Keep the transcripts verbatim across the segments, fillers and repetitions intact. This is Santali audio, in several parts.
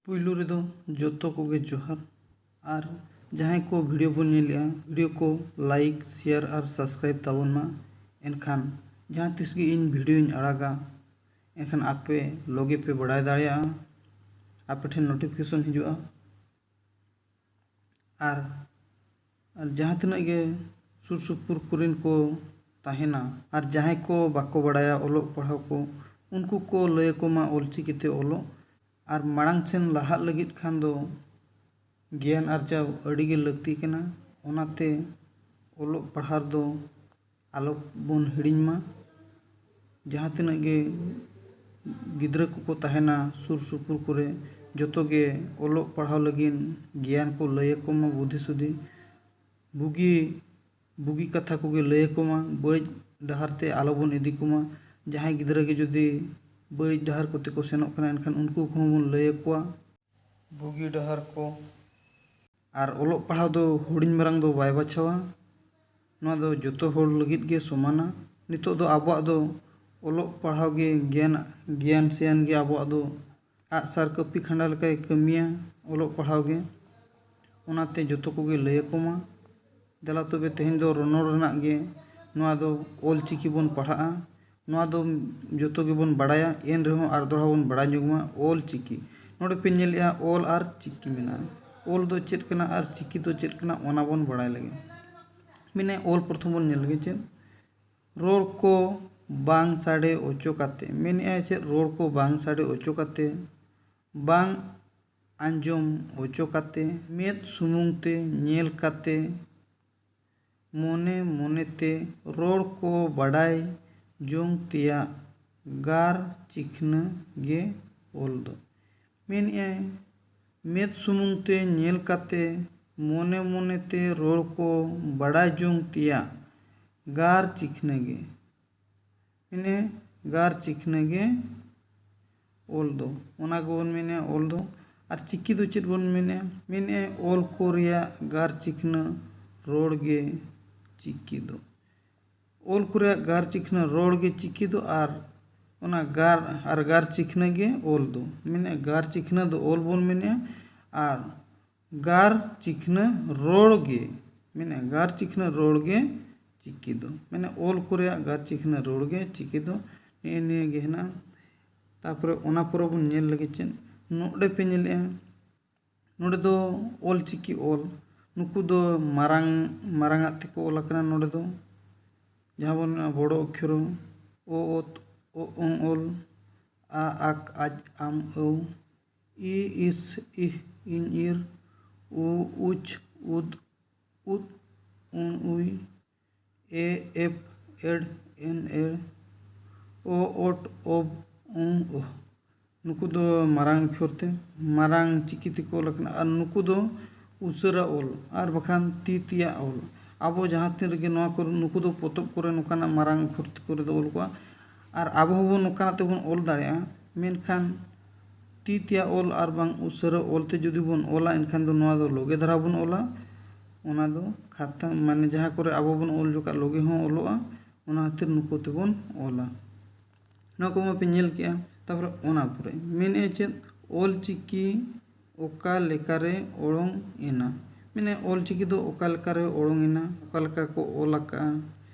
ᱯᱩᱭᱞᱩ ᱨᱮᱫᱚ ᱡᱚᱛᱚ ᱠᱚᱜᱮ ᱡᱚᱦᱟᱨ᱾ ᱟᱨ ᱡᱟᱦᱟᱸᱭ ᱠᱚ ᱵᱷᱤᱰᱤᱭᱳ ᱵᱚᱱ ᱧᱮᱞᱮᱜᱼᱟ, ᱵᱷᱤᱰᱤᱭᱳ ᱠᱚ ᱞᱟᱭᱤᱠ, ᱥᱮᱭᱟᱨ ᱟᱨ ᱥᱟᱵᱥᱠᱨᱟᱭᱤᱵ ᱛᱟᱵᱚᱱ ᱢᱟ᱾ ᱮᱱᱠᱷᱟᱱ ᱡᱟᱦᱟᱸ ᱛᱤᱥ ᱜᱮ ᱤᱧ ᱵᱷᱤᱰᱤᱭᱳᱧ ᱟᱲᱟᱜᱟ, ᱮᱱᱠᱷᱟᱱ ᱟᱯᱮ ᱞᱚᱜᱮ ᱯᱮ ᱵᱟᱲᱟᱭ ᱫᱟᱲᱮᱭᱟᱜᱼᱟ, ᱟᱯᱮ ᱴᱷᱮᱱ ᱱᱳᱴᱤᱯᱷᱤᱠᱮᱥᱚᱱ ᱦᱤᱡᱩᱜᱼᱟ᱾ ᱟᱨ ᱟᱨ ᱡᱟᱦᱟᱸ ᱛᱤᱱᱟᱹᱜ ᱜᱮ ᱥᱩᱨ ᱥᱩᱯᱩᱨ ᱠᱚᱨᱮᱱ ᱠᱚ ᱛᱟᱦᱮᱱᱟ, ᱟᱨ ᱡᱟᱦᱟᱸᱭ ᱠᱚ ᱵᱟᱠᱚ ᱵᱟᱲᱟᱭᱟ ᱚᱞᱚᱜ ᱯᱟᱲᱦᱟᱣ ᱠᱚ, ᱩᱱᱠᱩ ᱠᱚ ᱞᱟᱹᱭ ᱟᱠᱚ ᱢᱟ ᱚᱞᱪᱤᱠᱤ ᱛᱮ ᱚᱞᱚᱜ᱾ ᱟᱨ ᱢᱟᱲᱟᱝ ᱥᱮᱱ ᱞᱟᱦᱟᱜ ᱞᱟᱹᱜᱤᱫ ᱠᱷᱟᱱ ᱫᱚ ᱜᱮᱭᱟᱱ ᱟᱨᱡᱟᱣ ᱟᱹᱰᱤ ᱜᱮ ᱞᱟᱹᱠᱛᱤ ᱠᱟᱱᱟ᱾ ᱚᱱᱟᱛᱮ ᱚᱞᱚᱜ ᱯᱟᱲᱦᱟᱣ ᱫᱚ ᱟᱞᱚ ᱵᱚᱱ ᱦᱤᱲᱤᱧ ᱢᱟ᱾ ᱡᱟᱦᱟᱸ ᱛᱤᱱᱟᱹᱜ ᱜᱮ ᱜᱤᱫᱽᱨᱟᱹ ᱠᱚᱠᱚ ᱛᱟᱦᱮᱱᱟ ᱥᱩᱨ ᱥᱩᱯᱩᱨ ᱠᱚᱨᱮ, ᱡᱚᱛᱚ ᱜᱮ ᱚᱞᱚᱜ ᱯᱟᱲᱦᱟᱣ ᱞᱟᱹᱜᱤᱫ ᱜᱮᱭᱟᱱ ᱠᱚ ᱞᱟᱹᱭ ᱟᱠᱚ ᱢᱟ, ᱵᱩᱫᱷᱤ ᱥᱩᱫᱷᱤ, ᱵᱩᱜᱤ ᱵᱩᱜᱤ ᱠᱟᱛᱷᱟ ᱠᱚᱜᱮ ᱞᱟᱹᱭ ᱟᱠᱚ ᱢᱟ, ᱵᱟᱹᱲᱤᱡ ᱰᱟᱦᱟᱨ ᱛᱮ ᱟᱞᱚ ᱵᱚᱱ ᱤᱫᱤ ᱠᱚᱢᱟ᱾ ᱡᱟᱦᱟᱸᱭ ᱜᱤᱫᱽᱨᱟᱹ ᱜᱮ ᱡᱩᱫᱤ ᱵᱟᱹᱲᱤᱡ ᱰᱟᱦᱟᱨ ᱠᱚᱛᱮ ᱠᱚ ᱥᱮᱱᱚᱜ ᱠᱟᱱᱟ, ᱮᱱᱠᱷᱟᱱ ᱩᱱᱠᱩ ᱠᱚᱦᱚᱸ ᱵᱚᱱ ᱞᱟᱹᱭ ᱟᱠᱚᱣᱟ ᱵᱩᱜᱤ ᱰᱟᱦᱟᱨ ᱠᱚ᱾ ᱟᱨ ᱚᱞᱚᱜ ᱯᱟᱲᱦᱟᱣ ᱫᱚ ᱦᱩᱰᱤᱧ ᱢᱟᱨᱟᱝ ᱫᱚ ᱵᱟᱭ ᱵᱟᱪᱷᱟᱣᱟ, ᱱᱚᱣᱟ ᱫᱚ ᱡᱚᱛᱚ ᱦᱚᱲ ᱞᱟᱹᱜᱤᱫ ᱜᱮ ᱥᱚᱢᱟᱱᱟ᱾ ᱱᱤᱛᱚᱜ ᱫᱚ ᱟᱵᱚᱣᱟᱜ ᱫᱚ ᱚᱞᱚᱜ ᱯᱟᱲᱦᱟᱣ ᱜᱮ ᱜᱮᱭᱟᱱ, ᱜᱮᱭᱟᱱ ᱥᱮᱭᱟᱱ ᱜᱮ ᱟᱵᱚᱣᱟᱜ ᱫᱚ ᱟᱜᱼᱥᱟᱨ ᱠᱟᱹᱯᱤ ᱠᱷᱟᱸᱰᱟ ᱞᱮᱠᱟᱭ ᱠᱟᱹᱢᱤᱭᱟ ᱚᱞᱚᱜ ᱯᱟᱲᱦᱟᱣ ᱜᱮ᱾ ᱚᱱᱟᱛᱮ ᱡᱚᱛᱚ ᱠᱚᱜᱮ ᱞᱟᱹᱭ ᱟᱠᱚ ᱢᱟ᱾ ᱫᱮᱞᱟ ᱛᱚᱵᱮ ᱛᱮᱦᱮᱧ ᱫᱚ ᱨᱚᱱᱚᱲ ᱨᱮᱱᱟᱜ ᱜᱮ, ᱱᱚᱣᱟ ᱫᱚ ᱚᱞ ᱪᱤᱠᱤ ᱵᱚᱱ ᱯᱟᱲᱦᱟᱜᱼᱟ᱾ ᱱᱚᱣᱟ ᱫᱚ ᱡᱚᱛᱚ ᱜᱮᱵᱚᱱ ᱵᱟᱲᱟᱭᱟ, ᱮᱱ ᱨᱮᱦᱚᱸ ᱟᱨ ᱫᱚᱦᱲᱟ ᱵᱚᱱ ᱵᱟᱲᱟᱭ ᱧᱚᱜ ᱢᱟ ᱚᱞ ᱪᱤᱠᱤ᱾ ᱱᱚᱰᱮ ᱯᱮ ᱧᱮᱞᱮᱜᱼᱟ ᱚᱞ ᱟᱨ ᱪᱤᱠᱤ ᱢᱮᱱᱟᱜᱼᱟ᱾ ᱚᱞ ᱫᱚ ᱪᱮᱫ ᱠᱟᱱᱟ ᱟᱨ ᱪᱤᱠᱤ ᱫᱚ ᱪᱮᱫ ᱠᱟᱱᱟ, ᱚᱱᱟ ᱵᱚᱱ ᱵᱟᱲᱟᱭ ᱞᱟᱹᱜᱤᱫ᱾ ᱢᱮᱱᱮ ᱚᱞ ᱯᱨᱚᱛᱷᱚᱢ ᱵᱚᱱ ᱧᱮᱞ ᱞᱮᱜᱮ ᱪᱮᱫ? ᱨᱚᱲ ᱠᱚ ᱵᱟᱝ ᱥᱟᱰᱮ ᱚᱪᱚ ᱠᱟᱛᱮ᱾ ᱢᱮᱱᱮᱜᱼᱟᱭ ᱪᱮᱫ? ᱨᱚᱲ ᱠᱚ ᱵᱟᱝ ᱥᱟᱰᱮ ᱚᱪᱚ ᱠᱟᱛᱮ, ᱵᱟᱝ ᱟᱸᱡᱚᱢ ᱚᱪᱚ ᱠᱟᱛᱮ, ᱢᱮᱫ ᱥᱩᱢᱩᱝ ᱛᱮ ᱧᱮᱞ ᱠᱟᱛᱮ, ᱢᱚᱱᱮ ᱢᱚᱱᱮ ᱛᱮ ᱨᱚᱲ ᱠᱚ ᱵᱟᱰᱟᱭ ᱡᱚᱝ ᱛᱮᱭᱟᱜ ᱜᱟᱨ ᱪᱤᱠᱷᱱᱟᱹ ᱜᱮ ᱚᱞ ᱫᱚ᱾ ᱢᱮᱱᱮᱜᱼᱟᱭ, ᱢᱮᱫ ᱥᱩᱢᱩᱝ ᱛᱮ ᱧᱮᱞ ᱠᱟᱛᱮ ᱢᱚᱱᱮ ᱢᱚᱱᱮ ᱛᱮ ᱨᱚᱲ ᱠᱚ ᱵᱟᱰᱟᱭ ᱡᱚᱝ ᱛᱮᱭᱟᱜ ᱜᱟᱨ ᱪᱤᱠᱷᱱᱟᱹ ᱜᱮ᱾ ᱢᱮᱱᱮ ᱜᱟᱨ ᱪᱤᱠᱷᱱᱟᱹ ᱜᱮ ᱚᱞ ᱫᱚ, ᱚᱱᱟ ᱜᱮᱵᱚᱱ ᱢᱮᱱᱮᱜᱼᱟ ᱚᱞ ᱫᱚ᱾ ᱟᱨ ᱪᱤᱠᱤ ᱫᱚ ᱪᱮᱫ ᱵᱚᱱ ᱢᱮᱱᱮᱜᱼᱟ? ᱢᱮᱱᱮᱜᱼᱟᱭ ᱚᱞ ᱠᱚ ᱨᱮᱭᱟᱜ ᱜᱟᱨ ᱪᱤᱠᱷᱱᱟᱹ ᱨᱚᱲ ᱜᱮ ᱪᱤᱠᱤ ᱫᱚ᱾ ᱚᱞ ᱠᱚ ᱨᱮᱭᱟᱜ ᱜᱟᱨ ᱪᱤᱠᱷᱱᱟᱹ ᱨᱚᱲ ᱜᱮ ᱪᱤᱠᱤ ᱫᱚ᱾ ᱟᱨ ᱚᱱᱟ ᱜᱟᱨ ᱟᱨ ᱜᱟᱨ ᱪᱤᱠᱷᱱᱟᱹ ᱜᱮ ᱚᱞ ᱫᱚ᱾ ᱢᱮᱱᱮᱫᱼᱟ, ᱜᱟᱨ ᱪᱤᱠᱷᱱᱟᱹ ᱫᱚ ᱚᱞ ᱵᱚᱱ ᱢᱮᱱᱮᱫᱼᱟ, ᱟᱨ ᱜᱟᱨ ᱪᱤᱠᱷᱱᱟᱹ ᱨᱚᱲ ᱜᱮ, ᱢᱮᱱᱮᱫᱼᱟ, ᱜᱟᱨ ᱪᱤᱠᱷᱱᱟᱹ ᱨᱚᱲ ᱜᱮ ᱪᱤᱠᱤ ᱫᱚ᱾ ᱢᱟᱱᱮ ᱚᱞ ᱠᱚ ᱨᱮᱭᱟᱜ ᱜᱟᱨ ᱪᱤᱠᱷᱱᱟᱹ ᱨᱚᱲ ᱜᱮ ᱪᱤᱠᱤ ᱫᱚ᱾ ᱱᱮᱜᱼᱮ ᱱᱤᱭᱟᱹ ᱜᱮ ᱦᱮᱱᱟᱜᱼᱟ᱾ ᱛᱟᱯᱚᱨᱮ ᱚᱱᱟ ᱯᱚᱨᱮ ᱵᱚᱱ ᱧᱮᱞ ᱞᱟᱹᱜᱤᱫ ᱪᱮᱫ ᱱᱚᱰᱮ ᱯᱮ ᱧᱮᱞᱮᱫᱼᱟ, ᱱᱚᱰᱮ ᱫᱚ ᱚᱞ ᱪᱤᱠᱤ ᱚᱞ, ᱱᱩᱠᱩ ᱫᱚ ᱢᱟᱨᱟᱝ, ᱢᱟᱨᱟᱝ ᱟᱜ ᱛᱮᱠᱚ ᱚᱞ ᱟᱠᱟᱱᱟ᱾ ᱱᱚᱰᱮ ᱫᱚ ᱡᱟᱦᱟᱸ ᱵᱚᱱ ᱢᱮᱱᱟ ᱵᱚᱲᱚ ᱚᱠᱠᱷᱚᱨ, ᱚ, ᱚᱛ, ᱚ, ᱚᱝ, ᱚᱞ, ᱟ, ᱟᱠ, ᱟᱡ, ᱟᱢ, ᱟᱹᱣ, ᱤ, ᱤᱥ, ᱤᱦ, ᱤᱧ, ᱤᱨ, ᱩ, ᱩᱪ, ᱩᱫ, ᱩᱫ, ᱩᱱ, ᱩᱭ, ᱮ, ᱮᱯ, ᱮᱲ, ᱮᱱ, ᱮᱲ, ᱚ, ᱚᱴ, ᱚᱵ, ᱩᱝ, ᱳᱦ᱾ ᱱᱩᱠᱩ ᱫᱚ ᱢᱟᱨᱟᱝ ᱚᱠᱠᱷᱚᱨ ᱛᱮ, ᱢᱟᱨᱟᱝ ᱪᱤᱠᱤ ᱛᱮᱠᱚ ᱚᱞ ᱟᱠᱟᱱᱟ᱾ ᱟᱨ ᱱᱩᱠᱩ ᱫᱚ ᱩᱥᱟᱹᱨᱟ ᱚᱞ ᱟᱨ ᱵᱟᱠᱷᱟᱱ ᱛᱤ ᱛᱮᱭᱟᱜ ᱚᱞ᱾ ᱟᱵᱚ ᱡᱟᱦᱟᱸ ᱛᱤᱱ ᱨᱮᱜᱮ ᱱᱚᱣᱟ ᱠᱚᱨᱮ, ᱱᱩᱠᱩ ᱫᱚ ᱯᱚᱛᱚᱵ ᱠᱚᱨᱮ ᱱᱚᱝᱠᱟᱱᱟᱜ ᱢᱟᱨᱟᱝ ᱚᱠᱠᱷᱚᱨ ᱠᱚᱨᱮ ᱫᱚ ᱚᱞ ᱠᱚᱜᱼᱟ᱾ ᱟᱨ ᱟᱵᱚ ᱦᱚᱸᱵᱚᱱ ᱱᱚᱝᱠᱟᱱᱟᱜ ᱛᱮᱵᱚᱱ ᱚᱞ ᱫᱟᱲᱮᱭᱟᱜᱼᱟ᱾ ᱢᱮᱱᱠᱷᱟᱱ ᱛᱤ ᱛᱮᱭᱟᱜ ᱚᱞ ᱟᱨ ᱵᱟᱝ ᱩᱥᱟᱹᱨᱟ ᱚᱞ ᱛᱮ ᱡᱩᱫᱤ ᱵᱚᱱ ᱚᱞᱟ, ᱮᱱᱠᱷᱟᱱ ᱫᱚ ᱱᱚᱣᱟ ᱫᱚ ᱞᱚᱜᱮ ᱫᱷᱟᱨᱟ ᱵᱚᱱ ᱚᱞᱟ᱾ ᱚᱱᱟ ᱫᱚ ᱠᱷᱟᱛᱟ, ᱢᱟᱱᱮ ᱡᱟᱦᱟᱸ ᱠᱚᱨᱮ ᱟᱵᱚ ᱵᱚᱱ ᱚᱞ ᱡᱚᱠᱷᱟᱜ ᱞᱚᱜᱮ ᱦᱚᱸ ᱚᱞᱚᱜᱼᱟ, ᱚᱱᱟ ᱠᱷᱟᱹᱛᱤᱨ ᱱᱩᱠᱩ ᱛᱮᱵᱚᱱ ᱚᱞᱟ᱾ ᱱᱚᱣᱟ ᱠᱚ ᱢᱟᱯᱮ ᱧᱮᱞ ᱠᱮᱜᱼᱟ᱾ ᱛᱟᱯᱚᱨᱮ ᱚᱱᱟ ᱯᱚᱨᱮ ᱢᱮᱱᱮᱫᱼᱟ ᱪᱮᱫ, ᱚᱞ ᱪᱤᱠᱤ ᱚᱠᱟ ᱞᱮᱠᱟᱨᱮ ᱚᱲᱚᱝ ᱮᱱᱟ? ᱢᱟᱱᱮ ᱚᱞ ᱪᱤᱠᱤ ᱫᱚ ᱚᱠᱟ ᱞᱮᱠᱟᱨᱮ ᱚᱲᱚᱝ ᱮᱱᱟ, ᱚᱠᱟ ᱞᱮᱠᱟ ᱠᱚ ᱚᱞ ᱟᱠᱟᱜᱼᱟ,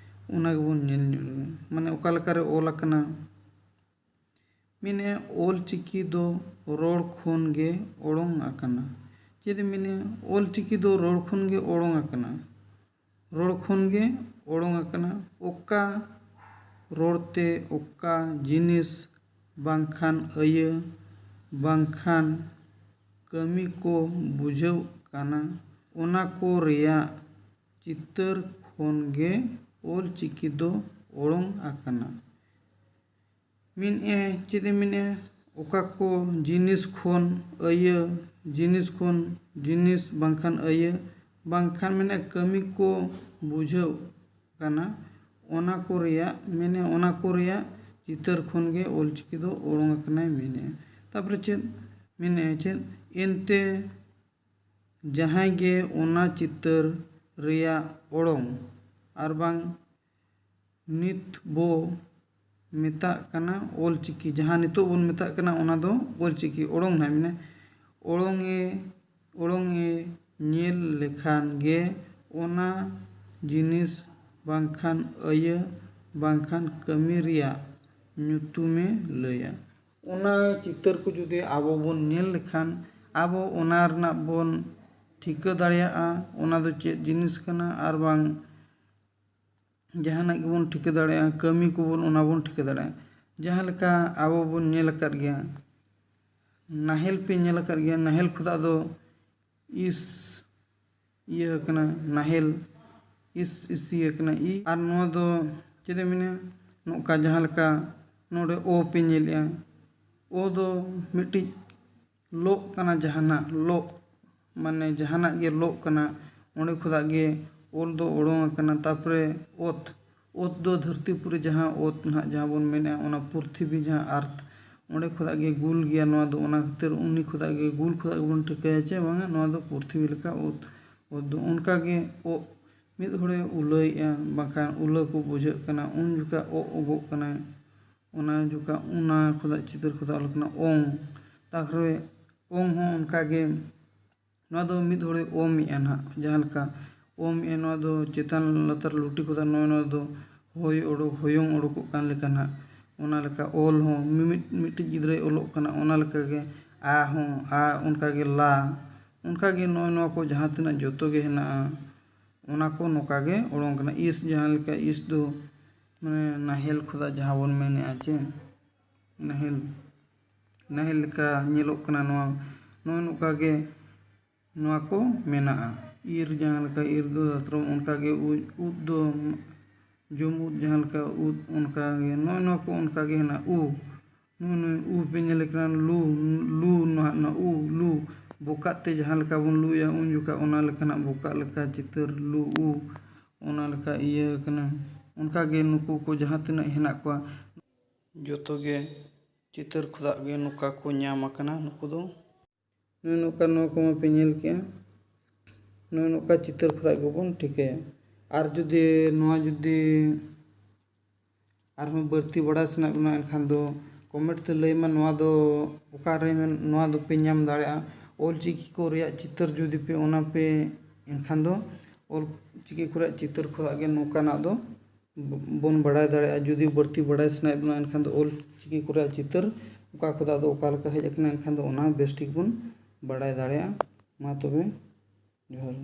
ᱚᱱᱟ ᱜᱮᱵᱚᱱ ᱧᱮᱞ ᱧᱚᱜ ᱞᱮᱜᱮ᱾ ᱢᱟᱱᱮ ᱚᱠᱟ ᱞᱮᱠᱟᱨᱮ ᱚᱞ ᱟᱠᱟᱱᱟ? ᱢᱮᱱᱮᱫᱼᱟ ᱚᱞ ᱪᱤᱠᱤ ᱫᱚ ᱨᱚᱲ ᱠᱷᱚᱱ ᱜᱮ ᱚᱲᱚᱝ ᱟᱠᱟᱱᱟ᱾ ᱪᱮᱫ ᱮ ᱢᱮᱱᱮᱫᱼᱟ? ᱚᱞ ᱪᱤᱠᱤ ᱫᱚ ᱨᱚᱲ ᱠᱷᱚᱱ ᱜᱮ ᱚᱲᱚᱝ ᱟᱠᱟᱱᱟ᱾ ᱨᱚᱲ ᱠᱷᱚᱱ ᱜᱮ ᱚᱲᱚᱝ ᱟᱠᱟᱱᱟ᱾ ᱚᱠᱟ ᱨᱚᱲ ᱛᱮ ᱚᱠᱟ ᱡᱤᱱᱤᱥ ᱵᱟᱝᱠᱷᱟᱱ ᱟᱹᱭᱟᱹ ᱵᱟᱝᱠᱷᱟᱱ ᱠᱟᱹᱢᱤ ᱠᱚ ᱵᱩᱡᱷᱟᱹᱣ ᱠᱟᱱᱟ, ᱚᱱᱟ ᱠᱚ ᱨᱮᱭᱟᱜ ᱪᱤᱛᱟᱹᱨ ᱠᱷᱚᱱ ᱜᱮ ᱚᱞ ᱪᱤᱠᱤ ᱫᱚ ᱚᱲᱚᱝ ᱟᱠᱟᱱᱟ᱾ ᱢᱮᱱᱮᱫᱼᱟᱭ, ᱪᱮᱫ ᱮ ᱢᱮᱱᱮᱫᱼᱟ? ᱚᱠᱟ ᱠᱚ ᱡᱤᱱᱤᱥ ᱠᱷᱚᱱ ᱟᱹᱭᱟᱹ, ᱡᱤᱱᱤᱥ ᱠᱷᱚᱱ ᱡᱤᱱᱤᱥ ᱵᱟᱝᱠᱷᱟᱱ ᱟᱹᱭᱟᱹ, ᱵᱟᱝᱠᱷᱟᱱ ᱢᱮᱱᱮᱫᱼᱟ ᱠᱟᱹᱢᱤ ᱠᱚ ᱵᱩᱡᱷᱟᱹᱣ ᱠᱟᱱᱟ, ᱚᱱᱟ ᱠᱚ ᱨᱮᱭᱟᱜ, ᱢᱮᱱᱮᱫᱼᱟ ᱚᱱᱟ ᱠᱚ ᱨᱮᱭᱟᱜ ᱪᱤᱛᱟᱹᱨ ᱠᱷᱚᱱ ᱜᱮ ᱚᱞ ᱪᱤᱠᱤ ᱫᱚ ᱚᱲᱚᱝ ᱟᱠᱟᱱᱟᱭ ᱢᱮᱱᱮᱫᱼᱟ᱾ ᱛᱟᱯᱚᱨᱮ ᱪᱮᱫ ᱢᱮᱱᱮᱫᱼᱟᱭ? ᱪᱮᱫ ᱮᱱᱛᱮ ᱡᱟᱦᱟᱸᱭ ᱜᱮ ᱚᱱᱟ ᱪᱤᱛᱟᱹᱨ ᱨᱮᱭᱟᱜ ᱚᱲᱚᱝ ᱟᱨ ᱵᱟᱝ ᱱᱤᱛ ᱵᱚ ᱢᱮᱛᱟᱜ ᱠᱟᱱᱟ ᱚᱞ ᱪᱤᱠᱤ᱾ ᱡᱟᱦᱟᱸ ᱱᱤᱛᱚᱜ ᱵᱚᱱ ᱢᱮᱛᱟᱜ ᱠᱟᱱᱟ ᱚᱱᱟ ᱫᱚ ᱚᱞ ᱪᱤᱠᱤ᱾ ᱚᱲᱚᱝ ᱱᱟᱦᱟᱜ ᱢᱮᱱᱟ, ᱚᱲᱚᱝ ᱮ, ᱚᱲᱚᱝ ᱮ ᱧᱮᱞ ᱞᱮᱠᱷᱟᱱ ᱜᱮ ᱚᱱᱟ ᱡᱤᱱᱤᱥ ᱵᱟᱝᱠᱷᱟᱱ ᱟᱹᱭᱟᱹ ᱵᱟᱝᱠᱷᱟᱱ ᱠᱟᱹᱢᱤ ᱨᱮᱭᱟᱜ ᱧᱩᱛᱩᱢᱮ ᱞᱟᱹᱭᱟ᱾ ᱚᱱᱟ ᱪᱤᱛᱟᱹᱨ ᱠᱚ ᱡᱩᱫᱤ ᱟᱵᱚ ᱵᱚᱱ ᱧᱮᱞ ᱞᱮᱠᱷᱟᱱ ᱟᱵᱚ ᱚᱱᱟ ᱨᱮᱱᱟᱜ ᱵᱚᱱ ᱴᱷᱤᱠᱟᱹ ᱫᱟᱲᱮᱭᱟᱜᱼᱟ ᱚᱱᱟ ᱫᱚ ᱪᱮᱫ ᱡᱤᱱᱤᱥ ᱠᱟᱱᱟ, ᱟᱨ ᱵᱟᱝ ᱡᱟᱦᱟᱱᱟᱜ ᱜᱮᱵᱚᱱ ᱴᱷᱤᱠᱟᱹ ᱫᱟᱲᱮᱭᱟᱜᱼᱟ, ᱠᱟᱹᱢᱤ ᱠᱚᱵᱚᱱ ᱚᱱᱟ ᱵᱚᱱ ᱴᱷᱤᱠᱟᱹ ᱫᱟᱲᱮᱭᱟᱜᱼᱟ᱾ ᱡᱟᱦᱟᱸ ᱞᱮᱠᱟ ᱟᱵᱚ ᱵᱚᱱ ᱧᱮᱞ ᱟᱠᱟᱫ ᱜᱮᱭᱟ, ᱱᱟᱦᱮᱞ ᱯᱮ ᱧᱮᱞ ᱟᱠᱟᱫ ᱜᱮᱭᱟ, ᱱᱟᱦᱮᱞ ᱠᱷᱚᱱᱟᱜ ᱫᱚ ᱤᱥ ᱤᱭᱟᱹ ᱠᱟᱱᱟ, ᱱᱟᱦᱮᱞ ᱤᱥ ᱤᱥᱤ ᱠᱟᱱᱟ ᱤ᱾ ᱟᱨ ᱱᱚᱣᱟ ᱫᱚ ᱪᱮᱫ ᱮ ᱢᱮᱱᱟ, ᱱᱚᱝᱠᱟ ᱡᱟᱦᱟᱸ ᱞᱮᱠᱟ ᱱᱚᱰᱮ ᱚ ᱯᱮ ᱧᱮᱞᱮᱜᱼᱟ, ᱚ ᱫᱚ ᱢᱤᱫᱴᱤᱡ ᱞᱚᱜ ᱠᱟᱱᱟ, ᱡᱟᱦᱟᱱᱟᱜ ᱞᱚᱜ, ᱢᱟᱱᱮ ᱡᱟᱦᱟᱱᱟᱜ ᱜᱮ ᱞᱚᱜ ᱠᱟᱱᱟ, ᱚᱸᱰᱮ ᱠᱷᱚᱱᱟᱜ ᱜᱮ ᱚᱞ ᱫᱚ ᱚᱰᱚᱝ ᱟᱠᱟᱱᱟ᱾ ᱛᱟᱨᱯᱚᱨᱮ ᱚᱛ, ᱚᱛ ᱫᱚ ᱫᱷᱟᱹᱨᱛᱤ ᱯᱩᱨᱤ ᱡᱟᱦᱟᱸ ᱚᱛ ᱱᱟᱦᱟᱜ ᱡᱟᱦᱟᱸ ᱵᱚᱱ ᱢᱮᱱᱮᱫᱼᱟ, ᱚᱱᱟ ᱯᱨᱤᱛᱷᱤᱵᱤ ᱡᱟᱦᱟᱸ ᱟᱨᱛᱷ, ᱚᱸᱰᱮ ᱠᱷᱚᱱᱟᱜ ᱜᱮ ᱜᱩᱞ ᱜᱮᱭᱟ᱾ ᱱᱚᱣᱟ ᱫᱚ ᱚᱱᱟ ᱠᱷᱟᱹᱛᱤᱨ ᱩᱱᱤ ᱠᱷᱚᱱᱟᱜ ᱜᱮ, ᱜᱩᱞ ᱠᱷᱚᱱᱟᱜ ᱜᱮᱵᱚᱱ ᱴᱷᱤᱠᱟᱹᱭᱟ ᱡᱮ ᱵᱟᱝᱟ ᱱᱚᱣᱟ ᱫᱚ ᱯᱨᱤᱛᱷᱤᱵᱤ ᱞᱮᱠᱟ ᱚᱛ, ᱚᱛ ᱫᱚ ᱚᱱᱠᱟ ᱜᱮ ᱚᱜ, ᱢᱤᱫ ᱦᱚᱲᱮ ᱩᱞᱟᱹᱭᱮᱫᱼᱟ, ᱵᱟᱝᱠᱷᱟᱱ ᱩᱞᱟᱹ ᱠᱚ ᱵᱩᱡᱷᱟᱹᱜ ᱠᱟᱱᱟ, ᱩᱱ ᱡᱚᱠᱷᱟᱜ ᱚᱜ ᱚᱜᱚᱜ ᱠᱟᱱᱟᱭ᱾ ᱚᱱᱟ ᱡᱚᱠᱷᱟᱜ ᱚᱱᱟ ᱠᱷᱚᱱᱟᱜ ᱪᱤᱛᱟᱹᱨ ᱠᱷᱚᱱᱟᱜ ᱚᱞ ᱠᱟᱱᱟ ᱚᱝ᱾ ᱛᱟᱨᱯᱚᱨᱮ ᱚᱝ ᱦᱚᱸ ᱚᱱᱠᱟ ᱜᱮ, ᱱᱚᱣᱟ ᱫᱚ ᱢᱤᱫ ᱦᱚᱲᱮ ᱚᱢ ᱮᱜᱼᱟ ᱱᱟᱦᱟᱜ, ᱡᱟᱦᱟᱸ ᱞᱮᱠᱟ ᱚᱢ ᱮᱜᱼᱟ, ᱱᱚᱣᱟ ᱫᱚ ᱪᱮᱛᱟᱱ ᱞᱟᱛᱟᱨ ᱞᱩᱴᱤ ᱠᱚᱫᱚ ᱱᱚᱜᱼᱚᱭ ᱱᱚᱣᱟ ᱫᱚ ᱦᱚᱭ ᱚᱰᱚᱠ, ᱦᱚᱭᱚᱝ ᱚᱰᱚᱠᱚᱜ ᱠᱟᱱ ᱞᱮᱠᱟ ᱱᱟᱦᱟᱜ᱾ ᱚᱱᱟ ᱞᱮᱠᱟ ᱚᱞ ᱦᱚᱸ ᱢᱤᱢᱤᱫ, ᱢᱤᱫᱴᱤᱡ ᱜᱤᱫᱽᱨᱟᱹᱭ ᱚᱞᱚᱜ ᱠᱟᱱᱟ, ᱚᱱᱟ ᱞᱮᱠᱟ ᱜᱮ ᱟ ᱦᱚᱸ, ᱟ, ᱚᱱᱠᱟ ᱜᱮ ᱞᱟ, ᱚᱱᱠᱟ ᱜᱮ ᱱᱚᱜᱼᱚᱭ ᱱᱚᱣᱟ ᱠᱚ ᱡᱟᱦᱟᱸ ᱛᱤᱱᱟᱹᱜ ᱡᱚᱛᱚ ᱜᱮ ᱦᱮᱱᱟᱜᱼᱟ, ᱚᱱᱟ ᱠᱚ ᱱᱚᱝᱠᱟ ᱜᱮ ᱚᱰᱚᱝ ᱠᱟᱱᱟ᱾ ᱤᱥ, ᱡᱟᱦᱟᱸ ᱞᱮᱠᱟ ᱤᱥ ᱫᱚ ᱢᱟᱱᱮ ᱱᱟᱦᱮᱞ ᱠᱷᱚᱱᱟᱜ ᱡᱟᱦᱟᱸ ᱵᱚᱱ ᱢᱮᱱᱮᱫᱼᱟ ᱪᱮ, ᱱᱟᱦᱮᱞ, ᱱᱟᱦᱮᱞ ᱞᱮᱠᱟ ᱧᱮᱞᱚᱜ ᱠᱟᱱᱟ ᱱᱚᱣᱟ, ᱱᱚᱜᱼᱚᱭ ᱱᱚᱝᱠᱟ ᱜᱮ ᱱᱚᱣᱟ ᱠᱚ ᱢᱮᱱᱟᱜᱼᱟ᱾ ᱤᱨ, ᱡᱟᱦᱟᱸ ᱞᱮᱠᱟ ᱤᱨ ᱫᱚ ᱫᱟᱛᱨᱚᱢ, ᱚᱱᱠᱟ ᱜᱮ ᱩᱫ, ᱩᱫ ᱫᱚ ᱡᱚᱢ ᱩᱫ, ᱡᱟᱦᱟᱸ ᱞᱮᱠᱟ ᱩᱫ, ᱚᱱᱠᱟ ᱜᱮ ᱱᱚᱜᱼᱚᱭ ᱱᱚᱣᱟ ᱠᱚ ᱚᱱᱠᱟ ᱜᱮ ᱦᱮᱱᱟᱜᱼᱟ᱾ ᱩ, ᱱᱩᱭ, ᱱᱩᱭ ᱩ ᱯᱮ ᱧᱮᱞᱮ ᱠᱟᱱᱟ, ᱞᱩ, ᱞᱩ ᱱᱚᱣᱟ ᱱᱚᱣᱟ ᱩ, ᱞᱩ, ᱵᱚᱠᱟᱜ ᱛᱮ ᱡᱟᱦᱟᱸ ᱞᱮᱠᱟ ᱵᱚᱱ ᱞᱩᱭᱟ, ᱩᱱ ᱡᱚᱠᱷᱟᱜ ᱚᱱᱟ ᱞᱮᱠᱟᱱᱟᱜ ᱵᱚᱠᱟᱜ ᱞᱮᱠᱟ ᱪᱤᱛᱟᱹᱨ, ᱞᱩ, ᱩ, ᱚᱱᱟ ᱞᱮᱠᱟ ᱤᱭᱟᱹ ᱠᱟᱱᱟ᱾ ᱚᱱᱠᱟ ᱜᱮ ᱱᱩᱠᱩ ᱠᱚ ᱡᱟᱦᱟᱸ ᱛᱤᱱᱟᱹᱜ ᱦᱮᱱᱟᱜ ᱠᱚᱣᱟ, ᱡᱚᱛᱚ ᱜᱮ ᱪᱤᱛᱟᱹᱨ ᱠᱷᱚᱱᱟᱜ ᱜᱮ ᱱᱚᱝᱠᱟ ᱠᱚ ᱧᱟᱢ ᱟᱠᱟᱱᱟ ᱱᱩᱠᱩ ᱫᱚ᱾ ᱱᱚᱜᱼᱚ ᱱᱚᱝᱠᱟ ᱱᱚᱣᱟ ᱠᱚᱢᱟ ᱯᱮ ᱧᱮᱞ ᱠᱮᱜᱼᱟ᱾ ᱱᱚᱜᱼᱚ ᱱᱚᱝᱠᱟ ᱪᱤᱛᱟᱹᱨ ᱠᱷᱚᱱᱟᱜ ᱜᱮᱵᱚᱱ ᱴᱷᱤᱠᱟᱹᱭᱟ᱾ ᱟᱨ ᱡᱩᱫᱤ ᱱᱚᱣᱟ ᱡᱩᱫᱤ ᱟᱨᱦᱚᱸ ᱵᱟᱹᱲᱛᱤ ᱵᱟᱲᱟᱭ ᱥᱟᱱᱟᱭᱮᱫ ᱵᱚᱱᱟ, ᱮᱱᱠᱷᱟᱱ ᱫᱚ ᱠᱚᱢᱮᱱᱴ ᱛᱮ ᱞᱟᱹᱭ ᱢᱟ, ᱱᱚᱣᱟ ᱫᱚ ᱚᱠᱟᱨᱮ ᱢᱮᱱ-, ᱱᱚᱣᱟ ᱫᱚᱯᱮ ᱧᱟᱢ ᱫᱟᱲᱮᱭᱟᱜᱼᱟ᱾ ᱚᱞ ᱪᱤᱠᱤ ᱠᱚ ᱨᱮᱭᱟᱜ ᱪᱤᱛᱟᱹᱨ ᱡᱩᱫᱤ ᱯᱮ ᱚᱱᱟ ᱯᱮ, ᱮᱱᱠᱷᱟᱱ ᱫᱚ ᱚᱞ ᱪᱤᱠᱤ ᱠᱚ ᱨᱮᱭᱟᱜ ᱪᱤᱛᱟᱹᱨ ᱠᱷᱚᱱᱟᱜ ᱜᱮ ᱱᱚᱝᱠᱟᱱᱟᱜ ᱫᱚ ᱵᱚᱱ ᱵᱟᱲᱟᱭ ᱫᱟᱲᱮᱭᱟᱜᱼᱟ᱾ ᱡᱩᱫᱤ ᱵᱟᱹᱲᱛᱤ ᱵᱟᱲᱟᱭ ᱥᱟᱱᱟᱭᱮᱫ ᱵᱚᱱᱟ, ᱮᱱᱠᱷᱟᱱ ᱫᱚ ᱚᱞ ᱪᱤᱠᱤ ᱠᱚ ᱨᱮᱭᱟᱜ ᱪᱤᱛᱟᱹᱨ ᱚᱠᱟ ᱠᱷᱚᱱᱟᱜ ᱫᱚ ᱚᱠᱟ ᱞᱮᱠᱟ ᱦᱮᱡ ᱟᱠᱟᱱᱟ, ᱮᱱᱠᱷᱟᱱ ᱫᱚ ᱚᱱᱟ ᱵᱮᱥ ᱴᱷᱤᱠ ᱵᱚᱱ ᱵᱟᱲᱟᱭ ᱫᱟᱲᱮᱭᱟᱜᱼᱟ᱾ ᱢᱟ ᱛᱚᱵᱮ, ᱡᱚᱦᱟᱨ᱾